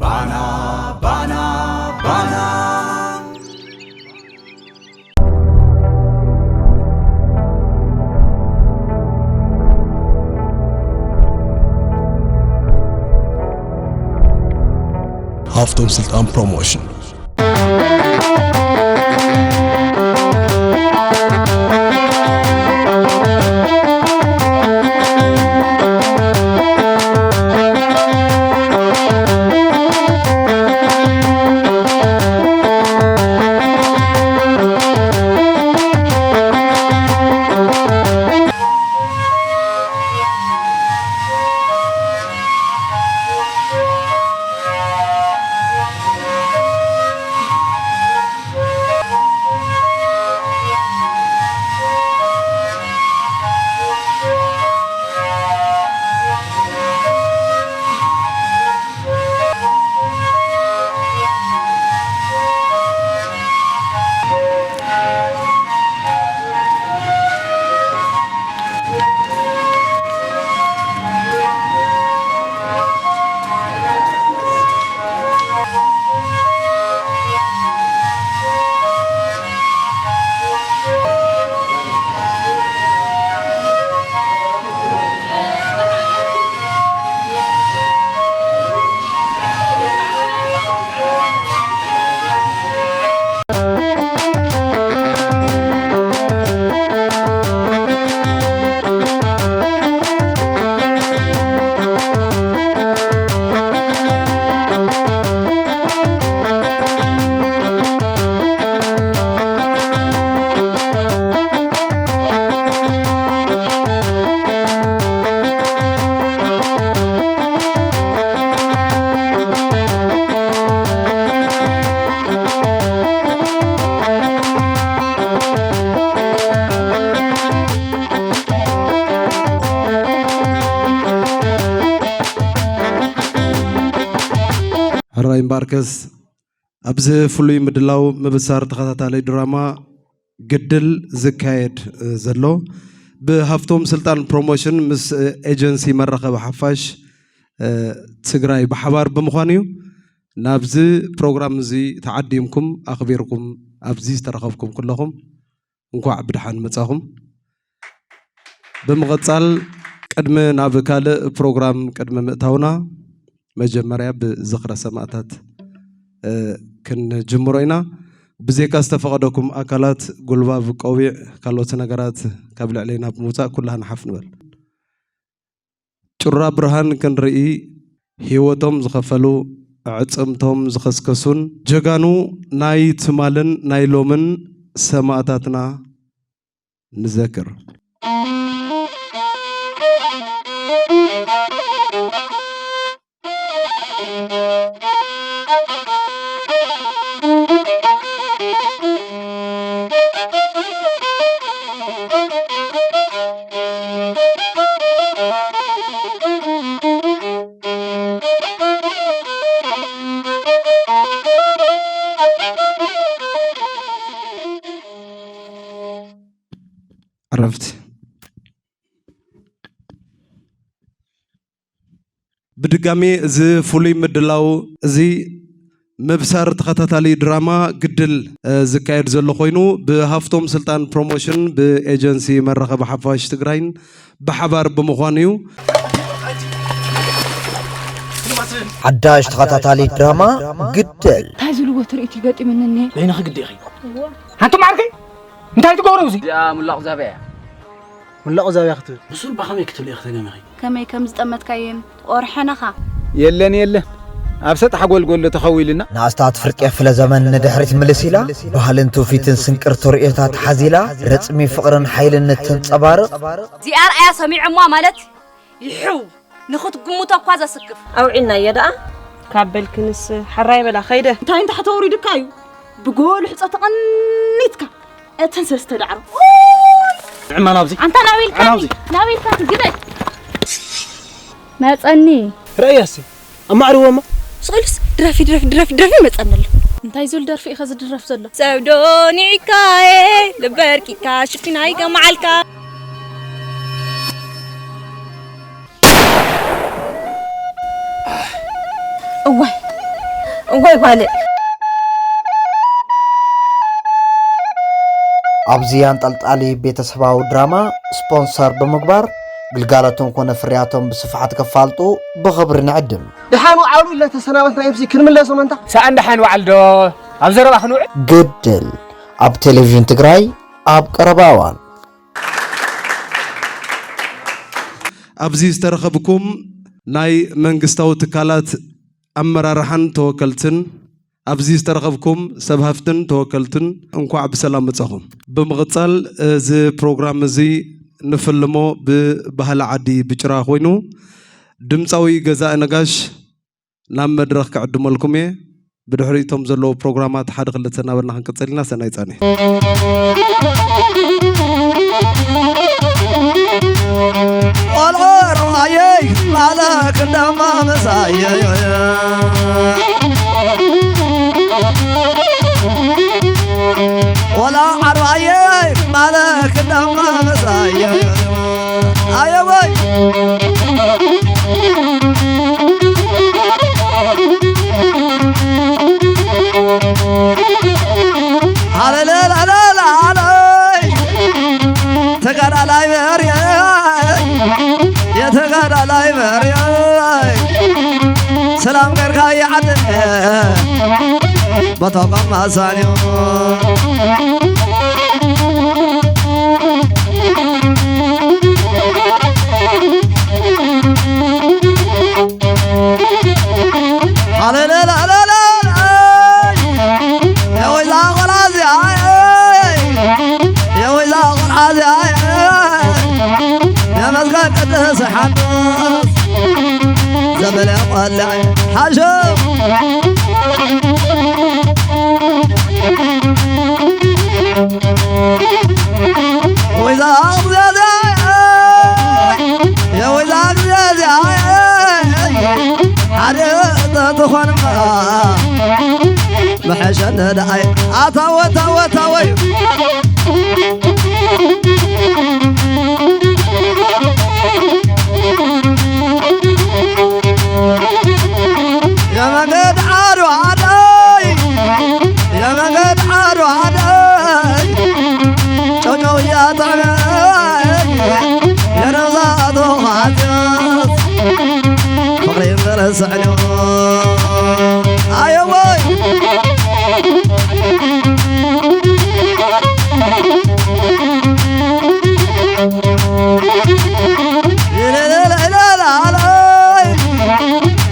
ባና ባና ባና። ሃፍቶም ስልጣን ፕሮሞሽን። ሕራይ እምበኣርከስ፣ ኣብዚ ፍሉይ ምድላው ምብሳር ተኸታታሊ ድራማ ግድል ዝካየድ፣ እ፣ ዘሎ ብሃፍቶም ስልጣን ፕሮሞሽን ምስ፣ እ፣ ኤጀንሲ መራኸቢ ሓፋሽ፣ እ፣ ትግራይ ብሓባር ብምዃን እዩ። ናብዚ ፕሮግራም እዚ ተዓዲምኩም ኣኽቢርኩም ኣብዚ ዝተረኸብኩም ኩለኹም እንኳዕ ብደሓን መጻኹም። ብምቕጻል ቅድሚ ናብ ካልእ ፕሮግራም ቅድሚ ምእታውና መጀመርያ ብዝኽረ ሰማእታት፣ እ፣ ክንጅምሮ ኢና። ብዜካ ዝተፈቐደኩም ኣካላት ጉልባብ፣ ቆቢዕ፣ ካልኦት ነገራት ካብ ልዕለይና ብምውጻእ ኩላህና ሓፍ ንበል። ጩራ ብርሃን ክንርኢ ህይወቶም ዝኸፈሉ፣ ኣዕጽምቶም ዝኸስከሱን ጀጋኑ ናይ ትማልን ናይ ሎምን ሰማእታትና ንዘክር። ዕረፍቲ። ብድጋሚ እዚ ፍሉይ ምድላው እዚ ምብሳር ተኸታታሊ ድራማ ግድል፣ እ፣ ዝካየድ ዘሎ ኮይኑ ብሃፍቶም ስልጣን ፕሮሞሽን ብኤጀንሲ መራኸቢ ሓፋሽ ትግራይን ብሓባር ብምዃን እዩ። ሓዳሽ ተኸታታሊ ድራማ ግድል። እንታይ ዝልዎ ትርኢት እዩ ገጢሙኒ እኒሀ? በይንኺ ግዲ ኢኺ። ኣንቱም ዓርከይ እንታይ ትገብሩ ኣብዚ? እዚኣ ሙላቕ ዛብያ እያ። ሙላቕ ዛብያ ክትብል። ብሱል እባ ከመይ ክትብሊ ኢኺ ተገሚኺ? ከመይ ከም ዝጠመትካየን ቆርሐነኻ። የለን የለን ኣብ ሰጣሕ ጎልጎሎ ተኸዊልና። ንኣስታት ፍርቂ ክፍለ ዘመን ንድሕሪት ምልስ ኢላ ባህልን ትውፊትን ስንቅር ተርእዮታት ሓዚላ ረጽሚ ፍቕርን ሓይልን እተንጸባርቕ። እዚኣ ኣርኣያ ሰሚዖማ ማለት ይሕው ንኽትግምቶ እኳ ዘስክፍ። ኣውዒልናዮ ደኣ። ካብ በልክንስ ሓራይ በላ ከይደ። እንታይ እንተ ተወሪዱካ እዩ ብጎልሕጾ ተቐኒትካ እተን ሰለስተ ዳዕሮ። ንዕማ ናብዚ ኣንታ ናበልካ ናብዚ ናበልካ ግበል። መጸኒ ረእያሲ ኣማዕርዎማ ስቕልስ ድረፊ ድረፊ ድረፊ ድረፊ ይመጸኒ ኣሎ። እንታይ ዝብል ደርፊ ኢኸ ዝድረፍ ዘሎ? ሰብ ዶ ኒዕካየ ልበርቂካ ሽፍቲናይ ገማዓልካ። እዋይ እንኳይ ኳልዕ። ኣብዚ ኣንጠልጣሊ ቤተሰባዊ ድራማ ስፖንሰር ብምግባር ግልጋሎቶም ኮነ ፍርያቶም ብስፍሓት ከፋልጡ ብኽብሪ ንዕድም። ደሓን ወዓሉ ኢልና ተሰናበትና፣ ኤምሲ ክንምለሶም እንታ። ሰኣን ደሓን ወዓል ዶ ኣብ ዘረባ ክንውዕል? ግድል ኣብ ቴሌቪዥን ትግራይ ኣብ ቀረባ እዋን። ኣብዚ ዝተረኸብኩም ናይ መንግስታዊ ትካላት ኣመራርሓን ተወከልትን፣ ኣብዚ ዝተረኸብኩም ሰብ ሃፍትን ተወከልትን እንኳዕ ብሰላም መጻኹም። ብምቕጻል እዚ ፕሮግራም እዚ ንፍልሞ ብባህሊ ዓዲ ብጭራ ኮይኑ ድምፃዊ ገዛኢ ነጋሽ ናብ መድረኽ ክዕድመልኩም እየ። ብድሕሪ እቶም ዘለዉ ፕሮግራማት ሓደ ክልተ እናበልና ክንቅጽል ኢና። ሰናይ ጻንሒት። ቆልዑ ርዋየይ ማለ ክንደማ መሳየይ ወላ ዓርባየይ ማለ ክንደማ መሳየይ ኣየወይ ኣለለለለለይ ተጋዳላይ መርየ የተጋዳላይ መርየ ሰላም ገርካ ይዓደ በተቋም ማሳንዮ ኣለለለለለይ የወይዛ ቆላዚ የወይዛ ቆላዚ የመስገን ቅድስ ሓዱስ ዘበለ ቆልዕ ሓሸው ወይዛ እግዚኣብሔር የወይዛ እግዚኣብሔር ሓደ ተትኾንማ መሐሸነ ደኣይ ኣታወ ታወ ታወይ የመንገድ ዓዱ ዓደይ የመንገድ ዓዱ ዓደይ ጨውጨው እያጣመ የነብዛቶ ኻትያት ፍቕሪ መረስዕዶ ኣየወይ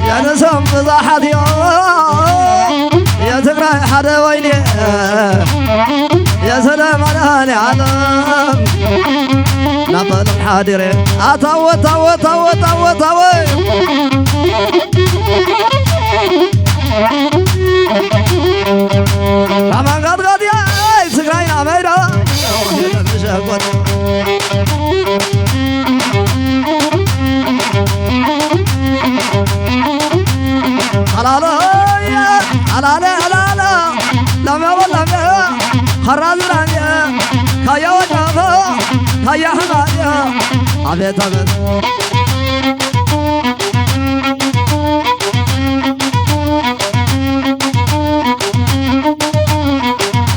የነሶም ብዙሓት እዮም የትግራይ ሓደ ወይኔ የሰለማን ዓለም ናበሎም ሓዲረ ኣታወ ታወ ታወ ታወ ታወ ኣማንጋድጋድያ ትግራይና መይዳ ተሸጎጥ ኣላለ ኣላለ ኣላለ ለመወ ለመ ኸራዝራየ ካያ ወዳፈ ካያ ሕማየ ኣቤት ኣቤት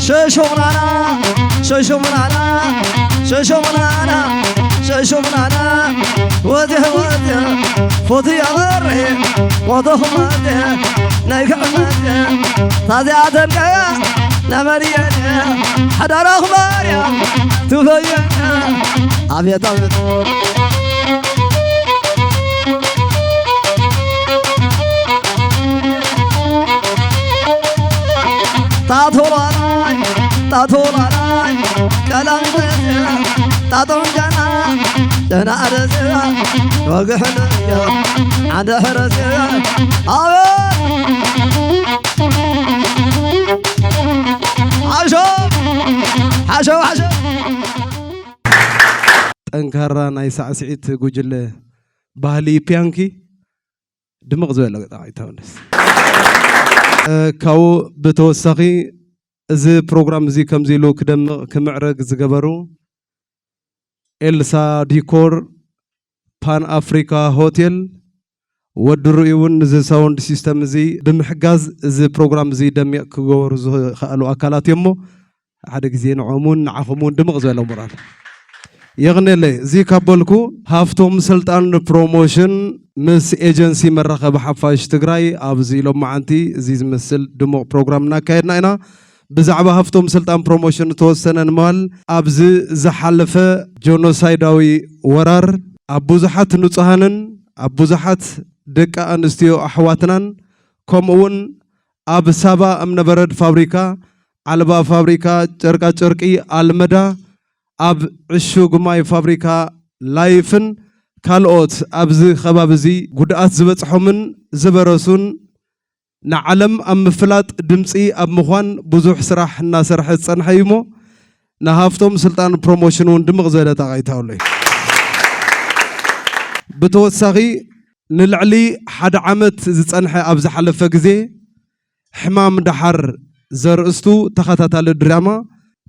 ሸሾምናና ሸሾምናና ሸሾምናና ሸሾምናና ወዲህ ወዲህ ፎቲ ያበሬ ሞቶ ኹመቴ ናይ ክዕመቴ ታዚያ ተንቀያ ለመድየኔ ሓዳራ ኹመርያ ትፈየ ኣቤት ኣቤት ጣቶላላይ ጣቶላላይ ቀላሚት ጣጦም ጃና ጀና ኣረዝያ ወግሕን ያ ዓንደ ሕረዝያ ኣቤት ሓሾ ሓሾ ሓሾ ጠንካራ ናይ ሳዕስዒት ጉጅለ ባህሊ ፒያንኪ ድምቕ ዝበለ ገጣ ይተወለስ ካብኡ ብተወሳኺ እዚ ፕሮግራም እዚ ከምዚ ኢሉ ክደምቕ ክምዕረግ ዝገበሩ ኤልሳ ዲኮር፣ ፓን ኣፍሪካ ሆቴል፣ ወዲ ርእዩ እውን እዚ ሳውንድ ሲስተም እዚ ብምሕጋዝ እዚ ፕሮግራም እዚ ደሚቕ ክገበሩ ዝኸኣሉ ኣካላት እዮም እሞ፣ ሓደ ግዜ ንዕኦም እውን ንዓኹም እውን ድምቕ ዝበለ ሞራል የቕንየለይ። እዚ ካብ በልኩ፣ ሃፍቶም ስልጣን ፕሮሞሽን ምስ ኤጀንሲ መራኸቢ ሓፋሽ ትግራይ ኣብዚ ሎማዓንቲ እዚ ዝመስል ድሙቕ ፕሮግራም እናካየድና ኢና። ብዛዕባ ሃፍቶም ስልጣን ፕሮሞሽን ዝተወሰነ ንምባል፣ ኣብዚ ዝሓለፈ ጆኖሳይዳዊ ወራር ኣብ ብዙሓት ንጹሃንን ኣብ ብዙሓት ደቂ ኣንስትዮ ኣሕዋትናን፣ ከምኡ እውን ኣብ ሳባ እምነበረድ ፋብሪካ፣ ዓለባ ፋብሪካ ጨርቃ ጨርቂ ኣልመዳ፣ ኣብ ዕሹግ ማይ ፋብሪካ ላይፍን ካልኦት ኣብዚ ከባቢ እዚ ጉድኣት ዝበፅሖምን ዝበረሱን ንዓለም ኣብ ምፍላጥ ድምፂ ኣብ ምዃን ብዙሕ ስራሕ እናሰርሐ ዝፀንሐ እዩ እሞ፣ ንሃፍቶም ስልጣን ፕሮሞሽን እውን ድምቕ ዝበለ ጣቕዒት ሃብሉይ። ብተወሳኺ፣ ንልዕሊ ሓደ ዓመት ዝጸንሐ ኣብ ዝሓለፈ ግዜ፣ ሕማም ደሓር ዘርእስቱ ተኸታታሊ ድራማ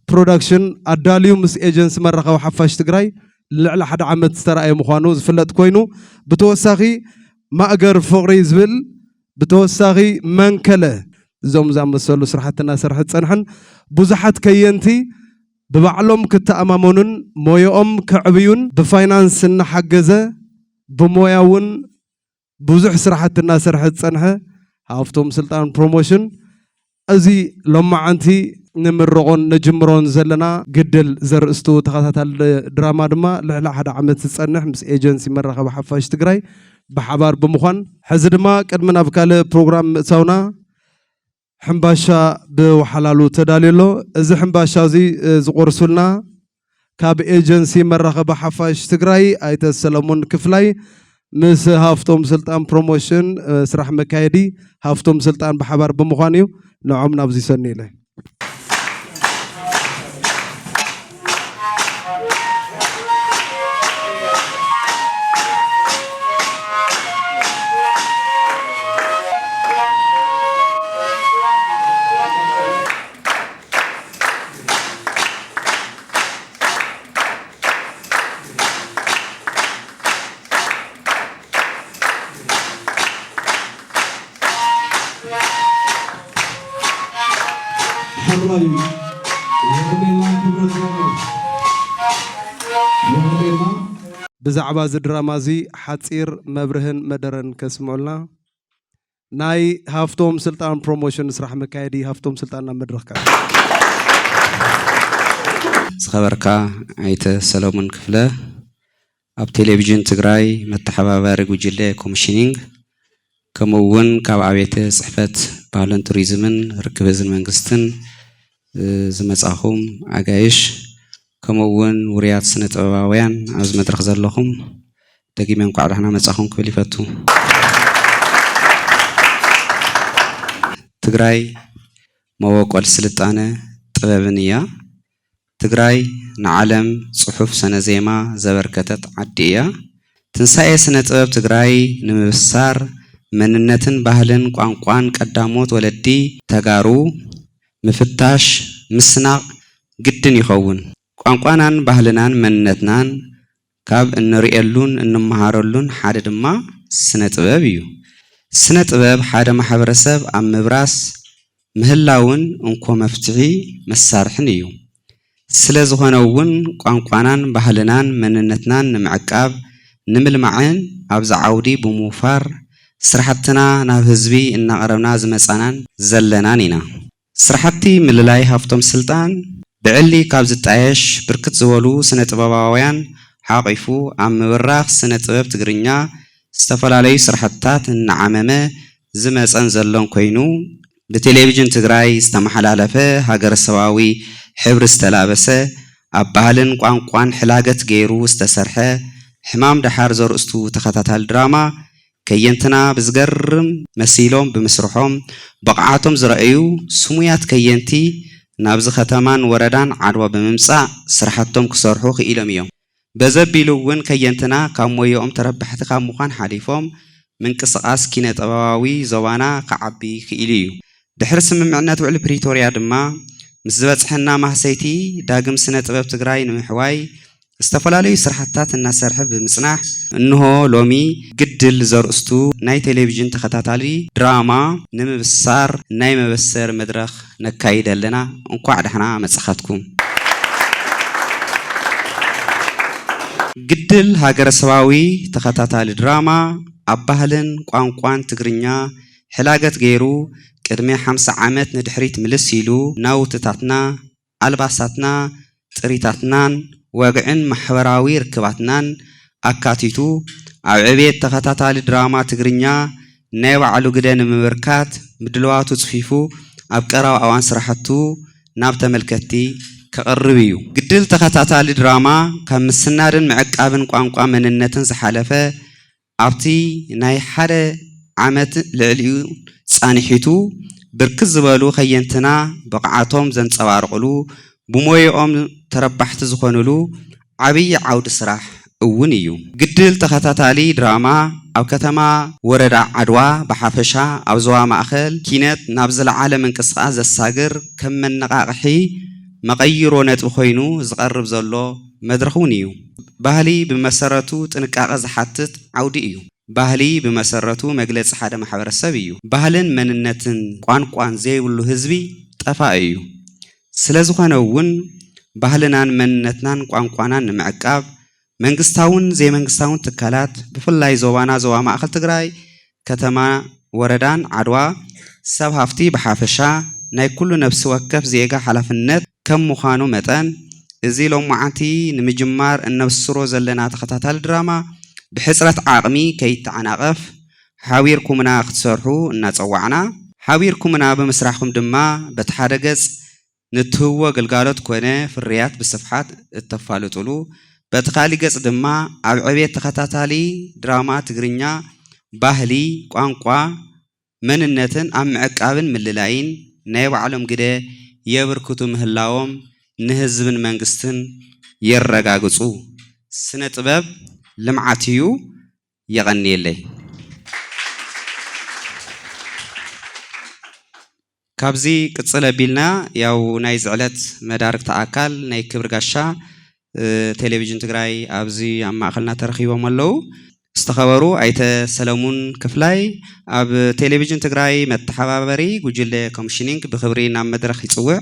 ፕሮዳክሽን ኣዳልዩ ምስ ኤጀንሲ መራኸቢ ሓፋሽ ትግራይ ልዕሊ ሓደ ዓመት ዝተራእየ ምዃኑ ዝፍለጥ ኮይኑ፣ ብተወሳኺ ማእገር ፍቕሪ ዝብል፣ ብተወሳኺ መንከለ፣ እዞም ዝኣመሰሉ ስራሕቲ እናሰርሐ ዝጸንሐን ብዙሓት ከየንቲ ብባዕሎም ክተኣማመኑን ሞያኦም ከዕብዩን ብፋይናንስ እናሓገዘ ብሞያ እውን ብዙሕ ስራሕቲ እናሰርሐ ዝጸንሐ ሃፍቶም ስልጣን ፕሮሞሽን፣ እዚ ሎማዓንቲ ንምርቖን ነጅምሮን ዘለና ግድል ዘርእስቱ ተኸታታሊ ድራማ ድማ ልዕሊ ሓደ ዓመት ዝጸንሕ ምስ ኤጀንሲ መራኸቢ ሓፋሽ ትግራይ ብሓባር ብምዃን፣ ሕዚ ድማ ቅድሚ ናብ ካልእ ፕሮግራም ምእታውና ሕምባሻ ብወሓላሉ ተዳልዩ ኣሎ። እዚ ሕምባሻ እዚ፣ እ፣ ዝቆርሱልና ካብ ኤጀንሲ መራኸቢ ሓፋሽ ትግራይ ኣይተ ሰለሙን ክፍላይ ምስ ሃፍቶም ስልጣን ፕሮሞሽን፣ እ፣ ስራሕ መካየዲ ሃፍቶም ስልጣን ብሓባር ብምዃን እዩ። ንዖም ናብዚ ሰኒ ኢለ። ሕራይ የቕኔልና ክብረት የቕኔልና። ብዛዕባ እዚ ድራማ እዚ ሓጺር መብርህን መደረን ከስምዑልና ናይ ሃፍቶም ስልጣን ፕሮሞሽን ስራሕ መካየዲ ሃፍቶም ስልጣን ናብ መድረኽካ። ዝኸበርካ ኣይተ ሰለሙን ክፍለ፣ ኣብ ቴሌቪዥን ትግራይ መተሓባባሪ ጉጅለ ኮሚሽኒንግ፣ ከምኡ እውን ካብ ኣብያተ ጽሕፈት ባህልን ቱሪዝምን ርክብ ህዝብን መንግስትን፣ እ፣ ዝመጻኹም ኣጋይሽ፣ ከምኡ እውን ውሩያት ስነ ጥበባውያን ኣብዚ መድረኽ ዘለኹም፣ ደጊመ እንኳዕ ደሕና መጻኹም ክብል ይፈቱ። ትግራይ መበቆል ስልጣነ ጥበብን እያ። ትግራይ ንዓለም ጽሑፍ ሰነ ዜማ ዘበርከተት ዓዲ እያ። ትንሳኤ ስነ ጥበብ ትግራይ ንምብሳር መንነትን ባህልን ቋንቋን ቀዳሞት ወለዲ ተጋሩ ምፍታሽ፣ ምስናቕ ግድን ይኸውን። ቋንቋናን ባህልናን መንነትናን ካብ እንርእየሉን እንመሃረሉን ሓደ ድማ ስነ ጥበብ እዩ። ስነ ጥበብ ሓደ ማሕበረሰብ ኣብ ምብራስ ምህላውን እንኮ መፍትሒ መሳርሕን እዩ። ስለ ዝኾነ እውን ቋንቋናን ባህልናን መንነትናን ንምዕቃብ፣ ንምልማዕን ኣብዚ ዓውዲ ብምውፋር ስራሕትና ናብ ህዝቢ እናቕረብና ዝመጻናን ዘለናን ኢና። ስራሕቲ ምልላይ ሃፍቶም ስልጣን ብዕሊ ካብ ዝጣየሽ ብርክት ዝበሉ ስነ ጥበባውያን ሓቒፉ ኣብ ምብራኽ ስነ ጥበብ ትግርኛ ዝተፈላለዩ ስራሕትታት እናዓመመ ዝመጸን ዘሎን ኮይኑ፣ ብቴሌቪዥን ትግራይ ዝተመሓላለፈ ሃገረሰባዊ ሕብሪ ዝተላበሰ ኣብ ባህልን ቋንቋን ሕላገት ገይሩ ዝተሰርሐ ሕማም ደሓር ዘርእስቱ ተኸታታሊ ድራማ ከየንትና ብዝገርም መሲሎም ብምስርሖም ብቕዓቶም ዝረኣዩ ስሙያት ከየንቲ ናብዚ ከተማን ወረዳን ዓድዋ ብምምጻእ ስራሕቶም ክሰርሑ ክኢሎም እዮም። በዘቢሉ እውን ከየንትና ካብ ሞያኦም ተረባሕቲ ካብ ምዃን ሓሊፎም ምንቅስቓስ ኪነ ጥበባዊ ዞባና ክዓቢ ክኢሉ እዩ። ድሕሪ ስምምዕነት ውዕሊ ፕሪቶርያ ድማ ምስ ዝበጽሐና ማህሰይቲ ዳግም ስነ ጥበብ ትግራይ ንምሕዋይ ዝተፈላለዩ ስራሕትታት እናሰርሐ ብምፅናሕ እንሆ ሎሚ ግድል ዘርእስቱ ናይ ቴሌቪዥን ተኸታታሊ ድራማ ንምብሳር ናይ መበሰሪ መድረኽ ነካይድ ኣለና። እንኳዕ ደሕና መጻኻትኩም። ግድል ሃገረሰባዊ ተኸታታሊ ድራማ ኣብ ባህልን ቋንቋን ትግርኛ ሕላገት ገይሩ ቅድሚ ሓምሳ ዓመት ንድሕሪት ምልስ ኢሉ ናውትታትና፣ ኣልባሳትና፣ ጥሪታትናን ወግዕን ማሕበራዊ ርክባትናን ኣካቲቱ ኣብ ዕቤት ተኸታታሊ ድራማ ትግርኛ ናይ ባዕሉ ግደ ንምብርካት ምድልዋቱ ጽፊፉ ኣብ ቀረባ እዋን ስራሕቱ ናብ ተመልከትቲ ከቕርብ እዩ። ግድል ተኸታታሊ ድራማ ካብ ምስናድን ምዕቃብን ቋንቋ መንነትን ዝሓለፈ ኣብቲ ናይ ሓደ ዓመት ልዕሊኡ ጻንሒቱ ብርክት ዝበሉ ከየንትና ብቕዓቶም ዘንጸባርቑሉ ብሞይኦም ተረባሕቲ ዝኾኑሉ ዓብዪ ዓውዲ ስራሕ እውን እዩ። ግድል ተኸታታሊ ድራማ ኣብ ከተማ ወረዳ ዓድዋ ብሓፈሻ ኣብ ዞባ ማእኸል ኪነት ናብ ዝለዓለ ምንቅስቓስ ዘሳግር ከም መነቓቕሒ መቐይሮ ነጥቢ ኮይኑ ዝቐርብ ዘሎ መድረኽ እውን እዩ። ባህሊ ብመሰረቱ ጥንቃቐ ዝሓትት ዓውዲ እዩ። ባህሊ ብመሰረቱ መግለፂ ሓደ ማሕበረሰብ እዩ። ባህልን መንነትን ቋንቋን ዘይብሉ ህዝቢ ጠፋኢ እዩ። ስለ ዝኾነ እውን ባህልናን መንነትናን ቋንቋናን ንምዕቃብ መንግስታውን ዘይመንግስታውን ትካላት ብፍላይ ዞባና ዞባ ማእኸል ትግራይ ከተማ ወረዳን ዓድዋ ሰብ ሃፍቲ ብሓፈሻ ናይ ኩሉ ነፍሲ ወከፍ ዜጋ ሓላፍነት ከም ምዃኑ መጠን እዚ ሎማዓንቲ ንምጅማር እነብስሮ ዘለና ተኸታታሊ ድራማ ብሕፅረት ዓቕሚ ከይተዓናቐፍ ሓቢርኩምና ክትሰርሑ እናፀዋዕና ሓቢርኩምና ብምስራሕኩም ድማ በቲ ሓደ ገፅ ንትህብዎ ግልጋሎት ኮነ ፍርያት ብስፍሓት እተፋልጡሉ፣ በቲ ካሊእ ገጽ ድማ ኣብ ዕቤት ተኸታታሊ ድራማ ትግርኛ ባህሊ፣ ቋንቋ፣ መንነትን ኣብ ምዕቃብን ምልላይን ናይ ባዕሎም ግደ የብርክቱ ምህላዎም ንህዝብን መንግስትን የረጋግጹ። ስነ ጥበብ ልምዓት እዩ። የቐንየለይ። ካብዚ ቅጽል ኣቢልና ያው ናይዚ ዕለት መዳርግቲ ኣካል ናይ ክብሪ ጋሻ ቴሌቪዥን ትግራይ ኣብዚ ኣብ ማእኸልና ተረኺቦም ኣለዉ። ዝተኸበሩ ኣይተ ሰለሙን ክፍላይ ኣብ ቴሌቪዥን ትግራይ መተሓባበሪ ጉጅለ ኮሚሽኒንግ ብኽብሪ ናብ መድረኽ ይፅውዕ።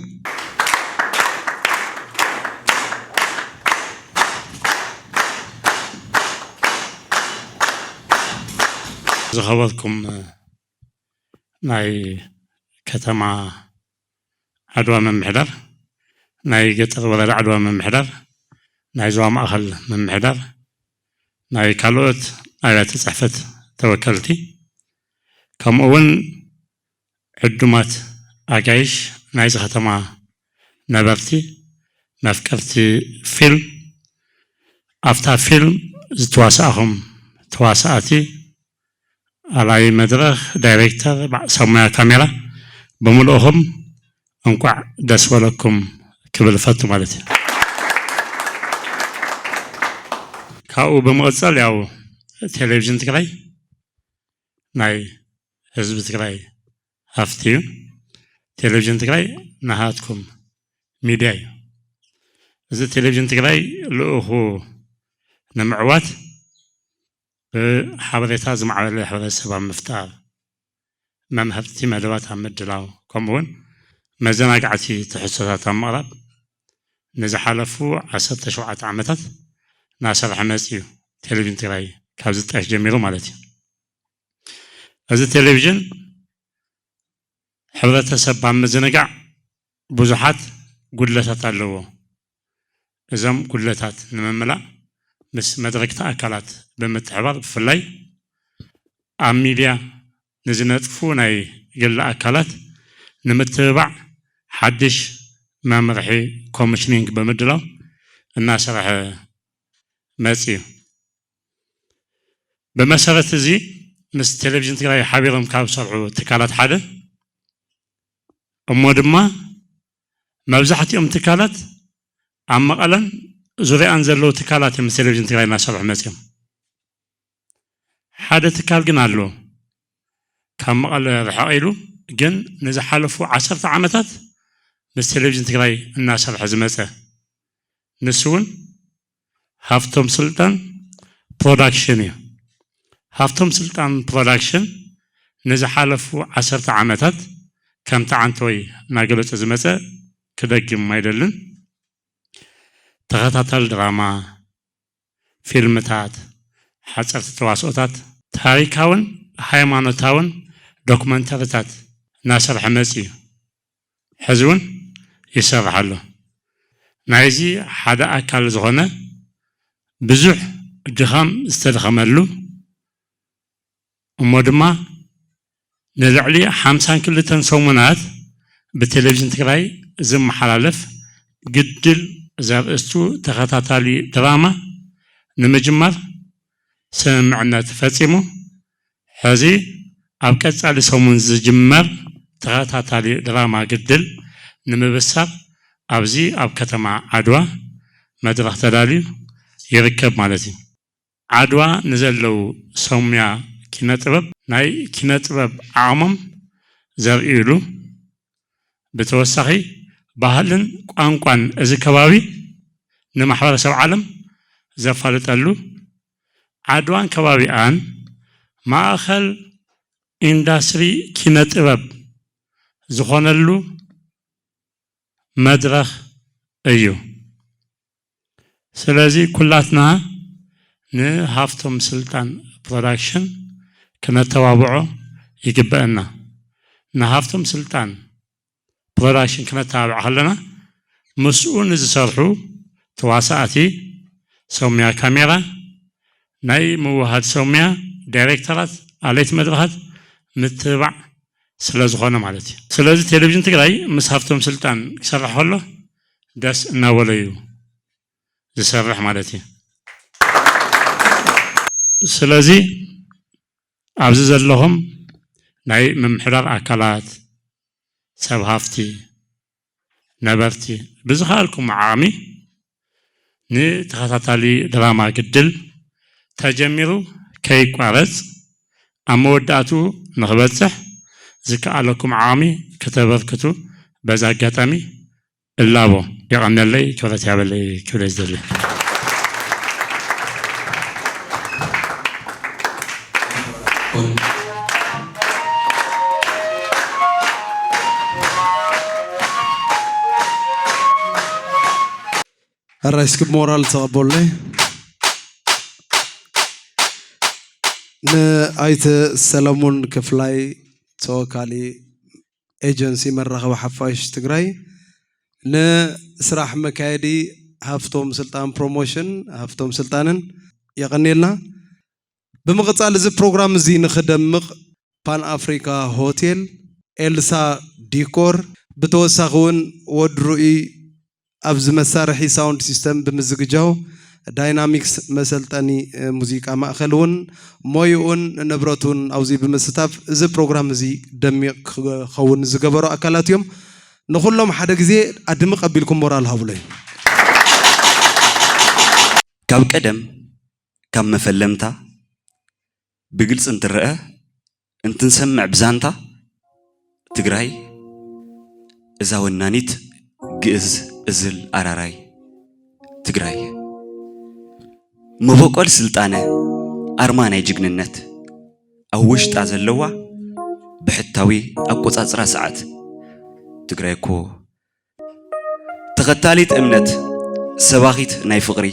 ዝኸበርኩም ናይ ከተማ ዓድዋ ምምሕዳር፣ ናይ ገጠር ወረዳ ዓድዋ ምምሕዳር፣ ናይ ዞባ ማእኸል ምምሕዳር፣ ናይ ካልኦት ኣብያተ ፅሕፈት ተወከልቲ፣ ከምኡ እውን ዕዱማት ኣጋይሽ ናይዚ ከተማ ነበርቲ፣ መፍቀርቲ ፊልም፣ ኣብታ ፊልም ዝተዋሳእኹም ተዋሳእቲ፣ ኣላይ መድረኽ፣ ዳይሬክተር፣ ሰብ ሞያ ካሜራ፣ ብምልእኹም እንኳዕ ደስ በለኩም ክብል እፈቱ ማለት እዩ። ካብኡ ብምቕፃል ያው ቴሌቪዥን ትግራይ ናይ ህዝቢ ትግራይ ሃፍቲ እዩ። ቴሌቪዥን ትግራይ ናሃትኩም ሚድያ እዩ። እዚ ቴሌቪዥን ትግራይ ልኡኹ ንምዕዋት ብሓበሬታ ዝማዕበለ ሕብረተሰብ ኣብ ምፍጣር፣ መምሃርቲ መደባት ኣብ ምድላው፣ ከምኡ እውን መዘናጋዕቲ ትሕዝቶታት ኣብ ምቕራብ ንዝሓለፉ ዓሰርተ ሸውዓተ ዓመታት እናሰርሐ መፂኡ እዩ። ቴሌቪዥን ትግራይ ካብ ዝጣየሽ ጀሚሩ ማለት እዩ። እዚ ቴሌቪዥን ሕብረተሰብ ኣብ ምዝንጋዕ ብዙሓት ጉድለታት ኣለዎ። እዞም ጉድለታት ንምምላእ ምስ መድረግቲ ኣካላት ብምትሕባር ብፍላይ ኣብ ሚድያ ንዝነጥፉ ናይ ግሊ ኣካላት ንምትብባዕ ሓድሽ መምርሒ ኮሚሽኒንግ ብምድላው እናሰርሐ መፅዩ። ብመሰረት እዚ ምስ ቴሌቪዥን ትግራይ ሓቢሮም ካብ ዝሰርሑ ትካላት ሓደ እሞ ድማ መብዛሕትኦም ትካላት ኣብ መቐለን ዙሪኣን ዘለዉ ትካላት እዮም ምስ ቴሌቪዥን ትግራይ እናሰርሑ መፅዮም። ሓደ ትካል ግን ኣሎ ካብ መቐለ ርሕቕ ኢሉ ግን ንዝሓለፉ ዓሰርተ ዓመታት ምስ ቴሌቪዥን ትግራይ እናሰርሐ ዝመፀ ንሱ እውን ሃፍቶም ስልጣን ፕሮዳክሽን እዩ። ሃፍቶም ስልጣን ፕሮዳክሽን ንዝሓለፉ ዓሰርተ ዓመታት ከምቲ ዓንተወይ እናገለጸ ዝመጸ ክደግም ኣይደልን። ተኸታታሊ ድራማ፣ ፊልምታት፣ ሓጸርቲ ተዋስኦታት፣ ታሪካውን ሃይማኖታውን ዶክመንተሪታት እናሰርሐ መጺኡ። ሕዚ እውን ይሰርሕ ኣሎ። ናይዚ ሓደ ኣካል ዝኾነ ብዙሕ ድኻም ዝተደኸመሉ እሞ ድማ ንልዕሊ ሓምሳን ክልተን ሰሙናት ብቴሌቪዥን ትግራይ ዝመሓላለፍ ግድል ዘርእስቱ ተኸታታሊ ድራማ ንምጅማር ስምምዕነት ፈጺሙ። ሕዚ ኣብ ቀጻሊ ሰሙን ዝጅመር ተኸታታሊ ድራማ ግድል ንምብሳር ኣብዚ ኣብ ከተማ ዓድዋ መድረኽ ተዳልዩ ይርከብ ማለት እዩ። ዓድዋ ንዘለዉ ሰሙያ ኪነ ጥበብ ናይ ኪነ ጥበብ ዓቕሞም ዘርእዩሉ፣ ብተወሳኺ ባህልን ቋንቋን እዚ ከባቢ ንማሕበረሰብ ዓለም ዘፋልጠሉ፣ ዓድዋን ከባቢኣን ማእኸል ኢንዳስትሪ ኪነ ጥበብ ዝኾነሉ መድረኽ እዩ። ስለዚ ኩላትና ንሃፍቶም ስልጣን ፕሮዳክሽን ክነተባብዖ ይግበአና። ንሃፍቶም ስልጣን ፕሮዳክሽን ክነተባብዕ ከለና ምስኡ ንዝሰርሑ ተዋሳእቲ፣ ሰሙያ ካሜራ፣ ናይ ምውሃድ ሰሙያ፣ ዳይሬክተራት፣ ኣለይቲ መድረኻት ምትብባዕ ስለ ዝኾነ ማለት እዩ። ስለዚ ቴሌቪዥን ትግራይ ምስ ሃፍቶም ስልጣን ክሰርሕ ከሎ ደስ እናበሎ እዩ ዝሰርሕ ማለት እዩ። ስለዚ ኣብዚ ዘለኹም ናይ ምምሕዳር ኣካላት፣ ሰብ ሃፍቲ፣ ነበርቲ ብዝኸኣልኩም ዓቕሚ ንተኸታታሊ ድራማ ግድል ተጀሚሩ ከይቋረጽ ኣብ መወዳእትኡ ንኽበጽሕ ዝከኣለኩም ዓቕሚ ከተበርክቱ በዚ ኣጋጣሚ እላቦ። የቐንየለይ፣ ክብረት ያበለይ ክብል እየ ዝደሊ። ሕራይ እስኪ ሞራል ተቐበሉለይ። ንኣይተ ሰለሙን ክፍላይ ተወካሊ ኤጀንሲ መራኸቢ ሓፋሽ ትግራይ፣ ንስራሕ መካየዲ ሃፍቶም ስልጣን ፕሮሞሽን ሃፍቶም ስልጣንን የቐንየልና። ብምቕጻል እዚ ፕሮግራም እዚ ንኽደምቕ ፓን ኣፍሪካ ሆቴል፣ ኤልሳ ዲኮር፣ ብተወሳኺ እውን ወዲ ርኡይ ኣብዚ መሳርሒ ሳውንድ ሲስተም ብምዝግጃው ዳይናሚክስ መሰልጠኒ ሙዚቃ ማእኸል እውን ሞይኡን ንብረቱን ኣብዚ ብምስታፍ እዚ ፕሮግራም እዚ ደሚቕ ክኸውን ዝገበሩ ኣካላት እዮም። ንኹሎም ሓደ ግዜ ኣድምቕ ኣቢልኩም ሞራል ሃቡለይ። ካብ ቀደም ካብ መፈለምታ ብግልፂ እንትረአ እንትንሰምዕ ብዛንታ ትግራይ እዛ ወናኒት ግእዝ እዝል ኣራራይ ትግራይ መቦቆል ስልጣነ ኣርማ ናይ ጅግንነት ኣብ ውሽጣ ዘለዋ ብሕታዊ ኣቆፃፅራ ሰዓት ትግራይ እኮ ተኸታሊት እምነት ሰባኺት ናይ ፍቕሪ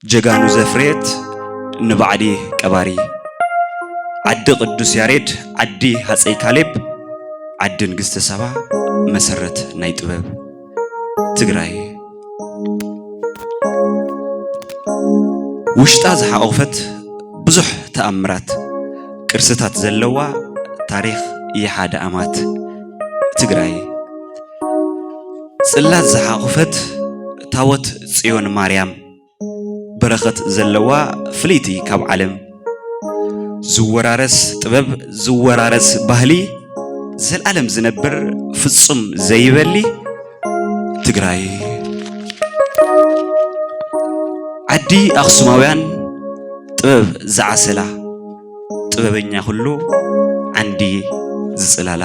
ጀጋኑ ዘፍረየት ንባዕዲ ቀባሪ ዓዲ ቅዱስ ያሬድ ዓዲ ሃፀይ ካሌብ ዓዲ ንግስተ ሳባ መሰረት ናይ ጥበብ ትግራይ ውሽጣ ዝሓቖፈት ብዙሕ ተኣምራት ቅርስታት ዘለዋ ታሪኽ ይሓ ደኣማት ትግራይ ፅላት ዝሓቑፈት ታቦት ፅዮን ማርያም በረኸት ዘለዋ ፍልይቲ ካብ ዓለም ዝወራረስ ጥበብ ዝወራረስ ባህሊ ዘልኣለም ዝነብር ፍፁም ዘይበሊ ትግራይ ዓዲ ኣኽሱማውያን ጥበብ ዝዓሰላ ጥበበኛ ኩሉ ዓንዲ ዝፅላላ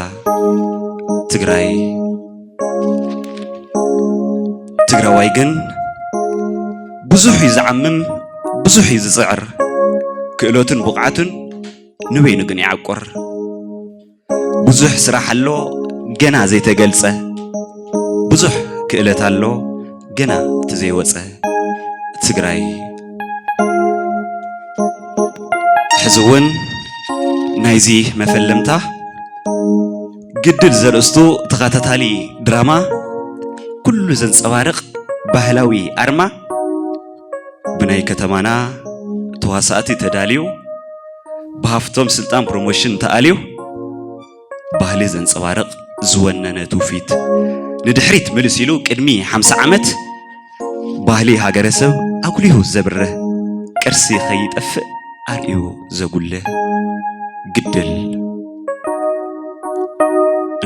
ትግራይ ትግራዋይ ግን ብዙሕ እዩ ዝዓምም፣ ብዙሕ እዩ ዝጽዕር፣ ክእለቱን ብቕዓቱን ንበይኑ ግን ይዓቁር። ብዙሕ ስራሕ ኣሎ ገና ዘይተገልጸ፣ ብዙሕ ክእለት ኣሎ ገና እቲ ዘይወጸ። ትግራይ ሕዚ እውን ናይዚ መፈለምታ ግድል ዘርእስቱ ተኸታታሊ ድራማ ኩሉ ዘንጸባርቕ ባህላዊ ኣርማ ብናይ ከተማና ተዋሳእቲ ተዳልዩ ብሃፍቶም ስልጣን ፕሮሞሽን ተኣልዩ ባህሊ ዘንጸባርቕ ዝወነነ ትውፊት ንድሕሪት ምልስ ኢሉ ቅድሚ ሓምሳ ዓመት ባህሊ ሃገረሰብ ኣጉሊሁ ዘብርህ ቅርሲ ከይጠፍእ ኣርእዩ ዘጉልህ ግድል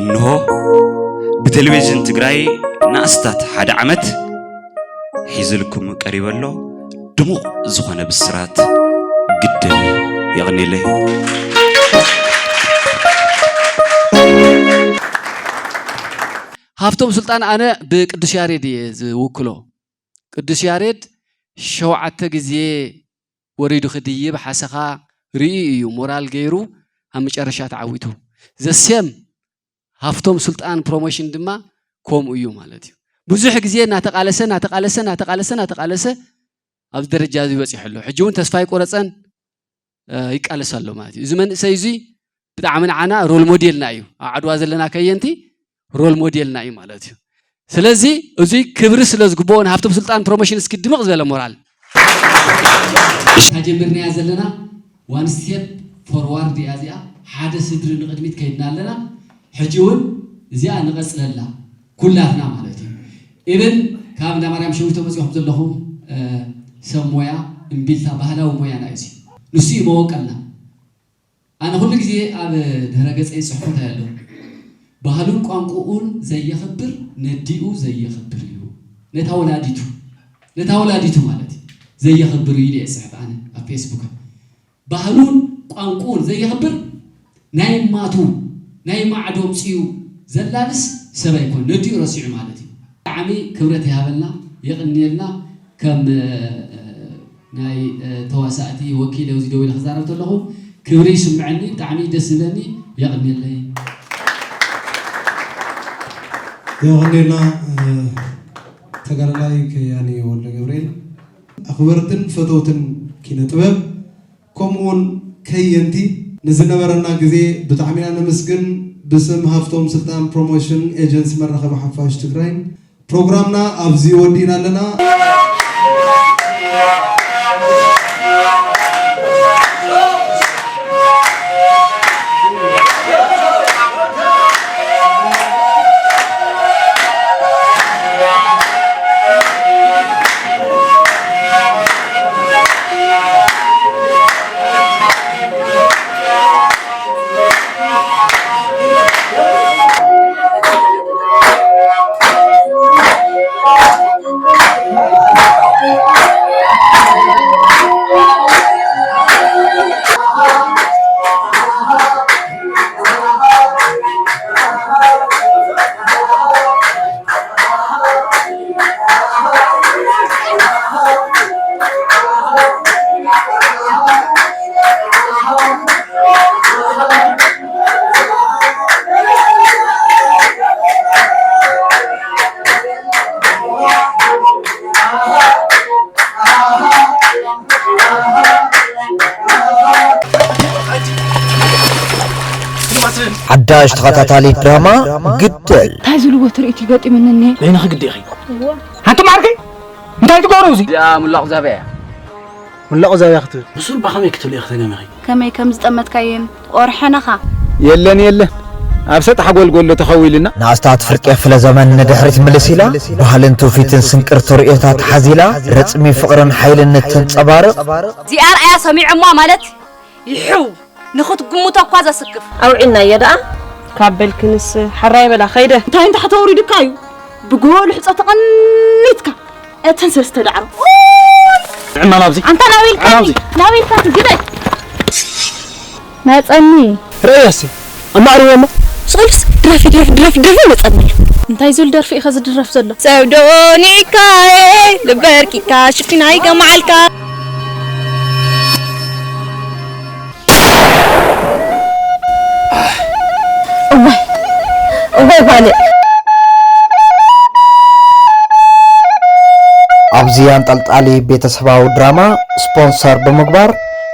እንሆ ብቴሌቪዥን ትግራይ ንኣስታት ሓደ ዓመት ሒዝልኩም ቀሪበ ኣሎ ድሙቕ ዝኾነ ብስራት ግድል። የቐንየለይ። ሃፍቶም ሱልጣን ኣነ ብቅዱስ ያሬድ እየ ዝውክሎ። ቅዱስ ያሬድ ሸውዓተ ግዜ ወሪዱ ክድይብ ሓሰኻ ርእዩ እዩ ሞራል ገይሩ ኣብ መጨረሻ ተዓዊቱ። ዘሴም ሃፍቶም ሱልጣን ፕሮሞሽን ድማ ከምኡ እዩ ማለት እዩ። ብዙሕ ግዜ እናተቃለሰ እናተቃለሰ እናተቃለሰ እናተቃለሰ ኣብዚ ደረጃ እዚ በፂሑ ኣሎ። ሕጂ እውን ተስፋ ይቆረፀን ይቃለስ ኣሎ ማለት እዩ። እዚ መንእሰይ እዚ ብጣዕሚ ንዓና ሮል ሞዴልና እዩ። ኣብ ዓድዋ ዘለና ከየንቲ ሮል ሞዴልና እዩ ማለት እዩ። ስለዚ እዚ ክብሪ ስለ ዝግብኦ ንሃፍቶም ስልጣን ፕሮሞሽን እስኪ ድምቕ ዝበለ ሞራል። እታ ጀሚርናያ ዘለና ዋን ስቴፕ ፎርዋርድ እያ እዚኣ። ሓደ ስድሪ ንቕድሚት ከይድና ኣለና። ሕጂ እውን እዚኣ ንቐፅለላ ኩላትና ማለት እዩ። ኢቨን ካብ እንዳ ማርያም ሸዊቶ መፂኹም ዘለኹም ሰብ ሞያ እምቢልታ ባህላዊ ሞያና እዩ። ንሱ እዩ መወቀልና። ኣነ ኩሉ ግዜ ኣብ ድህረ ገፀይ ዝፅሕፎ እንታይ ኣሎ? ባህሉን ቋንቋኡን ዘየኽብር ነዲኡ ዘየኽብር እዩ። ነታ ወላዲቱ ነታ ወላዲቱ ማለት እዩ ዘየኽብር እዩ ኢለ እየ ዝፅሕፍ ኣነ ኣብ ፌስቡክ። ባህሉን ቋንቋኡን ዘየኽብር ናይ ማቱ ናይ ማዕዶ ኣምፂኡ ዘላብስ ሰብ ኣይኮን ነዲኡ ረሲዑ ማለት እዩ። ብጣዕሚ ክብረት ይሃበልና የቕንየልና። ከም ናይ ተዋሳእቲ ወኪል እዚ ደው ኢለ ክዛረብ ከለኹ ክብሪ ይስምዐኒ፣ ብጣዕሚ ደስ ዝብለኒ። የቕንየለይ። የቐንየልና ተጋዳላይ ከያኒ ወልደ ገብርኤል። ኣኽበርትን ፈተውትን ኪነ ጥበብ ከምኡ እውን ከየንቲ ንዝነበረና ግዜ ብጣዕሚ ኢና ነመስግን። ብስም ሃፍቶም ስልጣን ፕሮሞሽን ኤጀንሲ መራኸቢ ሓፋሽ ትግራይን ፕሮግራምና ኣብዚ ወዲእና ኣለና። ሓዳሽ ተኸታታሊት ድራማ ግደል። እንታይ ዝልዎ ትርኢት እዩ ገጢሙኒ እኒሀ። በይንኺ ግዲ ኢኺ። ኣንቱም ዓርከይ እንታይ ትገብሩ እዚ? እዚኣ ሙላቕ ዛብያ እያ። ሙላቕ ዛብያ ክትብል ብሱል እባ ከመይ ክትብልዮ ከተገሚኺ? ከመይ ከም ዝጠመትካየን ቆርሐነኻ። የለን የለን ኣብ ሰጣሕ ጎልጎሎ ተኸዊልና። ንኣስታት ፍርቂ ክፍለ ዘመን ንድሕሪት ምልስ ኢላ ባህልን ትውፊትን ስንቅር ተርእዮታት ሓዚላ ረጽሚ ፍቕርን ሓይልን እተንጸባርቕ። እዚኣ ርኣያ ሰሚዖማ ማለት ይሕው ንኽትግምቶ እኳ ዘስክፍ። ኣውዒልናዮ ደኣ። ካብ በልክንስ ሓራይ በላ ኸይደ። እንታይ እንተ ተወሪዱካ እዩ ብጎቦ ልሕጾ ተቐኒትካ እተን ሰለስተ ዳዕሮ። ንዕማ ናብዚ። ኣንታ ናበይ ኢልካ ናብዚ። ናበይ ኢልካ ትግደል። መጸኒ። ርእያሲ ኣማዕርዎ እሞ ስቕልስ ድረፊ ድረፊ ድረፊ ድረፊ መጸኒ። እንታይ ዝብል ደርፊ ኢኻ ዝድረፍ ዘሎ? ሰብዶኒካኤ ልበርቂካ ሽፊናይ ገማዓልካ። እዋይ እዋይ ጓለ። ኣብዚ ኣንጠልጣሊ ቤተሰባዊ ድራማ ስፖንሰር ብምግባር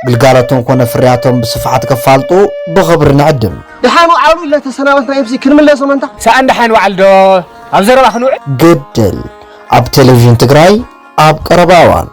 ግልጋሎቶም ኮነ ፍርያቶም ብስፍሓት ከፋልጡ ብኽብሪ ንዕድም። ደሓን ወዓሉ ኢልና ተሰናበትና። ኤምሲ ክንምለሶ መንታ። ሰኣን ደሓን ወዓል ዶ ኣብ ዘረባ ክንውዕል? ግድል ኣብ ቴሌቪዥን ትግራይ ኣብ ቀረባ እዋን።